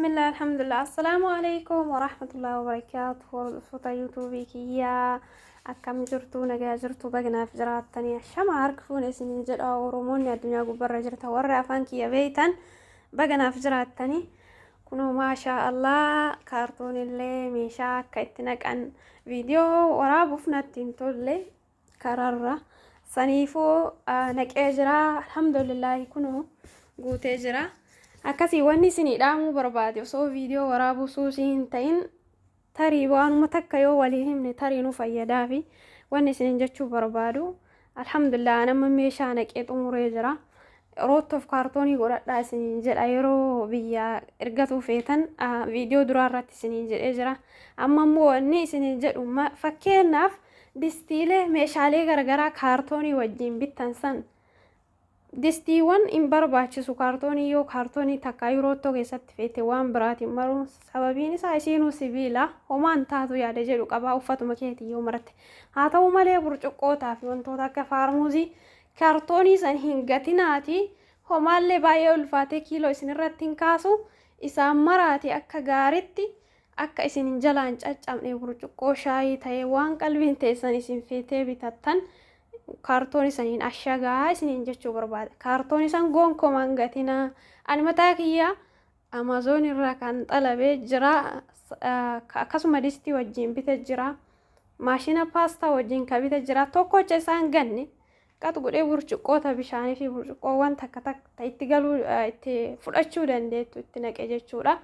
Bismillah alhamdulillah assalaamu alaikum warahmatullahi wabarakaatu hordoftoota yuutuubii kiyyaa akkam jirtu nagaa jirtu bagnaaf jiraattanii ashama harka fuune isiniin jedha oromoonni addunyaa gubbarra jirta warra afaan kiyya beeytan baganaaf jiraattanii kunoo maashaa allah kaartoonillee meeshaa akka itti naqan viidiyoo waraabuuf natti hin tolle karaarra saniifuu naqee jira alhamdulillaahi kunoo guutee jira akkasii wanni isinii dhaamuu barbaade osoo viidiyoo waraabuu suusii hin ta'in tarii waanuma takka yoo walii himne tarii nu fayyadaafi wanni isiniin jechuu barbaadu alhamdulillah nama meeshaa naqee xumuree jira roottoof kaartoonii godhadhaa isiniin jedha yeroo biyya ergatuu feetan viidiyoo duraa irratti isiniin jedhee jira amma immoo wanni isiniin jedhu fakkeenyaaf Distiilee meeshaalee garagaraa kaartoonii wajjiin bittan san distiiwwan hin barbaachisu kaartoonii yoo kaartoonii takkaa roottoo keessatti feete waan biraatiin maruun sababiin isaa isiinuu sibiila homaan taatu yaada jedhu qabaa uffatuma keetii yoo maratte haa ta'u malee burcuqqootaa fi wantoota akka faarmuuzii kaartoonii san hin gatinaatii homaallee baay'ee ulfaatee kiiloo isinirratti hin kaasu isaan maraati akka gaaritti Akka isin hin jalaa hin caccabne burcuqqoo shaayii ta'ee waan qalbiin teessan isin feetee bitattan kaartoon isaniin ashagaa isiniin jechuu barbaada. Kaartoon isan gonkumaa hin gatinaa. Ani mataa kiyya Amazoon irraa kan xalabee jira. Akkasuma distii wajjin bite jira. Maashina paastaa wajjin ka bite jira. Tokkocha isaan ganne Qax godhee burcuqqoota bishaanii fi burcuqqoowwan takka takka itti galuu itti fudhachuu dandeettu itti naqe jechuudha.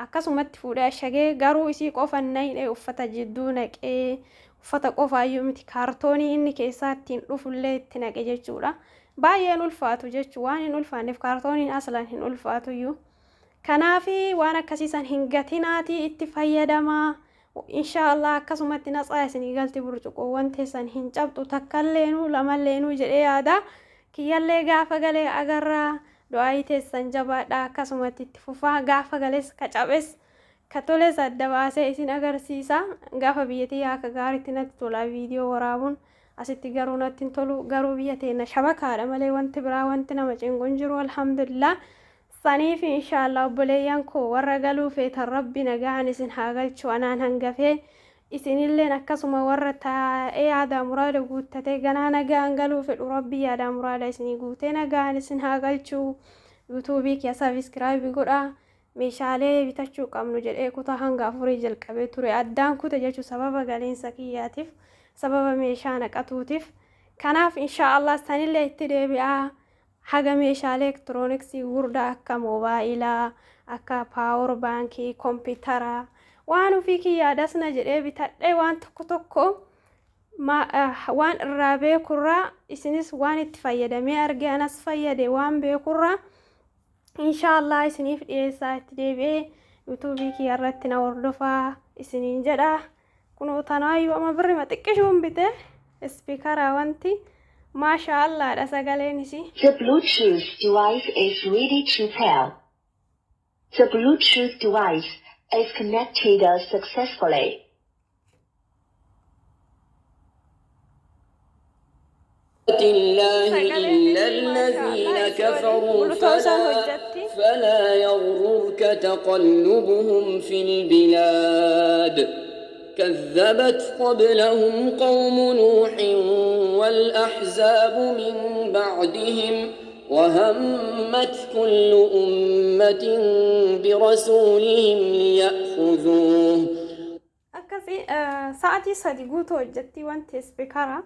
Akkasumatti fuudhee ashagee garuu isii qofa hin naqne uffata jidduu naqee uffata qofaayyuu miti kaartoonii inni keessaa ittiin dhufullee itti naqe jechuudha. Baay'ee hin ulfaatu jechuudha waan hin ulfaanneef kaartooniin aslan hin ulfaatuyyuu. Kanaaf waan akkasii san hin gatinaatii itti fayyadamaa. Inshaa Allah akkasumatti natsaa isinii galti burcuqoowwan teessan hin cabxu takkalleenuu lamalleenuu jedhee yaada. Kiyyallee gaafa galee agarra du'aayii teessan jabaadha akkasumatti itti fufaa gaafa gales ka cabes ka toles adda baasee isin agarsiisa. Gaafa biyya tiyyaa akka gaariitti natti tola viidiyoo waraabuun asitti garuu natti hin tolu garuu biyya teenna shabakaadha malee wanti biraa wanti nama cinqu hin jiru alhamdulillah. Saniif inshallah obboleeyyan koo warra galuu feetan rabbi nagahan isin haa galchu anaan hangafee isinilleen akkasuma warra taa'ee yaadaa muraada guuttatee ganaa nagaan galuu fedhu rabbi yaadaa muraada isinii guutee nagaan isin haa galchu yuutuubii kiya sabiskiraayibi godhaa meeshaalee bitachuu qabnu jedhee kutaa hanga afurii jalqabee ture addaan kute jechuu sababa galiinsa kiyyaatiif sababa meeshaa naqatuutiif kanaaf inshallah sanillee itti deebi'aa Haga meeshaalee elektirooniksii gugurdaa akka moobaayilaa, akka paawor baankii, kompiitara, waan ofii kiyyaa dasna jedhee bitadhee waan tokko tokko waan irraa beekurraa isinis waan itti fayyadamee argee anas fayyade waan beekurraa inshaallah isiniif dhiyeessaa itti deebi'ee yuutuubii kiyya irratti na hordofaa isiniin jedha. Kunoo tanaayyuu amma birrima xiqqishuun bite ispiikaraa wanti maashaa allaadha sagaleen isii. The Bluetooth device is ready to pair. The Bluetooth device is connected successfully. الله Sagaleen إلا isii maashaa الذين allah isii waliin كفروا bulutoosaan فلا hojjatti. فلا يغررك تقلبهم في البلاد كذبت قبلهم قوم نوح والأحزاب من بعدهم وهمت كل أمة برسولهم ليأخذوه Akkasi sa'atii sadi guutuu hojjetti wanti ispiikara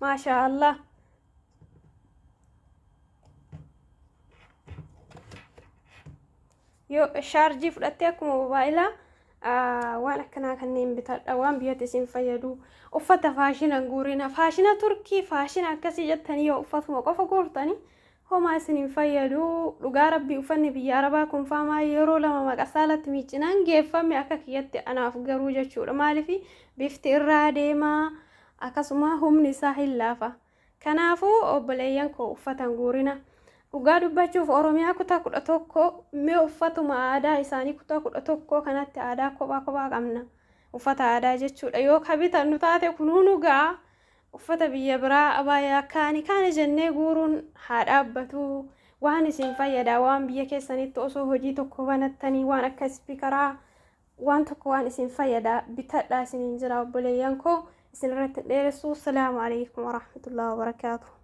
maashaa allah. Yoo shaarjii fudhattee akkuma mobaayilaa waan akkanaa kanneen bitadha waan biyyatti isin fayyadu uffata faashina hin guurina faashina turkii faashina akkasii jettanii yoo uffatuma qofa guurtanii Homaa isin hin fayyadu dhugaa rabbii uffanni biyya arabaa kun faamaa yeroo lama maqasaalatti miiccinaan geeffame akka kiyyatti anaaf garuu jechuudha maaliif bifti irraa deemaa akkasuma humni isaa hin laafa kanaafuu obboleeyyan koo uffata hin guurina dhugaa dubbachuuf oromiyaa kutaa 11 mee uffatuma aadaa isaanii kutaa 11 kanatti aadaa kophaa kophaa qabna uffata aadaa jechuudha yoo ka bitannu taate kunuu nu ga'a Uffata biyya biraa abaayaa kaani kaani jennee guuruun haa dhaabbatu. Waan isin fayyada, waan biyya keessanitti osoo hojii tokko banattanii waan akka speakeraa waan tokko waan isin fayyada bitadhaa isiniin jira. Obboleeyyan koo, isin irratti hin dheeressu. Salaamu alaikum warahmatullahi wabarakaatu.